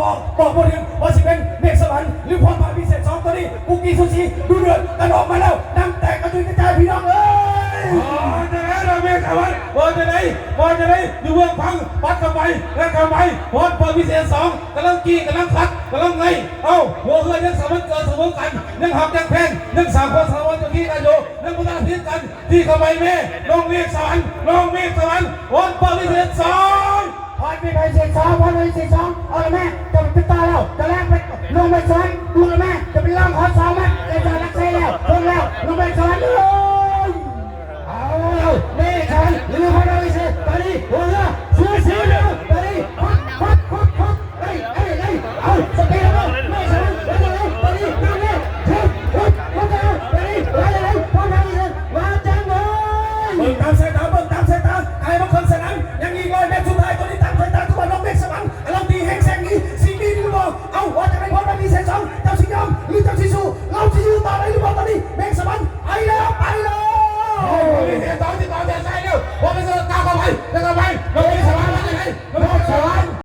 ອກ ບອກບໍ່ຖືກວ່າຊິເປັນເມກສະຫວັນ ຫຼື ພອນພາພິເສດສອງ ຕອນນີ້ກຸກກີ້ສູສີດຸເດືອດກັນອອກມາແລ້ວ ໜັງແຕກກະຈຸຍກະຈາຍ ພີ່ນ້ອງເອີຍ. ເວົ້າຈັ່ງໃດລະເມກສະຫວັນ ເວົ້າຈັ່ງໃດ ເວົ້າຈັ່ງໃດ ຢູ່ເບື້ອງຟັງ ປັດເຂົ້າໄປ ແລ່ນເຂົ້າໄປ ພອນພາພິເສດສອງ ກຳລັງກີ້ ກຳລັງຂັດ ກຳລັງໄລ່ ເອົ້າ ຫົວເຮືອຍັງສະໝັນເກີດສະເໝີກັນ ຍັງຮັກຍັງແພງ ຍັງສ້າງຄວາມສາມັກຄີກັນຢູ່ ຍັງບໍ່ຕັດສິນກັນ ຕີເຂົ້າໄປແມ່ ນ້ອງເມກສະຫວັນ ນ້ອງເມກສະຫວັນ ພອນພາພິເສດສອງ ພອນພາພິເສດສອງ ພອນພາພິເສດສອງ ເອົາລະແມ່ ຈະໄປຕິດຕໍ່ແລ້ວ ຈະແລ່ນໄປ ນ້ອງເມກສະຫວັນ ດູລະແມ່ ຈະໄປລອງຂໍສອງແມ່ ຈະຈະລັກໃສ່ແລ້ວ ເບິ່ງແລ້ວ ນ້ອງເມກສະຫວັນ ເອີຍ ເອົາ ເມກສະຫວັນ ຫຼື ພອນພາພິເສດ ຕອນນີ້ ຫົວເຮືອ ສູສີແລ້ວ ຕອນນີ້ ຄວັດ ຄວັດ ຄວັດ ຄວັດ ເອີຍ ເອີຍ ເອີຍ ເອົາ ສະປີດເອົາ ເມກສະຫວັນ ເອີຍ ເອີຍ ຕອນນີ້ ນຳແລ້ວ ຄວັດ ຄວັດ ຄວັດ ເອົາ ຕອນນີ້ ໄປເລີຍ ພອນພາພິເສດ ວ່າຈັ່ງໃດ ເບິ່ງຕາມສາຍຕາ ເບິ່ງຕາມສາຍຕາ ກາຍມາເຄິ່ງສະໜາມ ຍັງອີກຮ້ອຍແມັດສຸດທ້າຍ ຕອນນີ້ຕາມສາຍຕາ ຄືວ່ານ້ອງເມກສະຫວັນ ກຳລັງຕີແຮງແຊງໜີ ຊິມີຫຼືບໍ່? ເອົ້າ ວ່າຈັ່ງໃດ ພອນພາພິເສດສອງ ເຈົ້າຊິຍອມ ຫຼື ເຈົ້າຊິສູ້? ລາວຊິຢູ່ຕໍ່ໄດ້ຫຼືບໍ່? ຕອນນີ້ ເມກສະຫວັນ ໄປແລ້ວ ໄປແລ້ວ ເຮົາມີເສຍສອງ ຊິຕໍ່ເສຍໃສ່ແລ້ວ ພອນພາພິເສດສອງ ກ້າວເຂົ້າໄປ ກ້າວເຂົ້າໄປ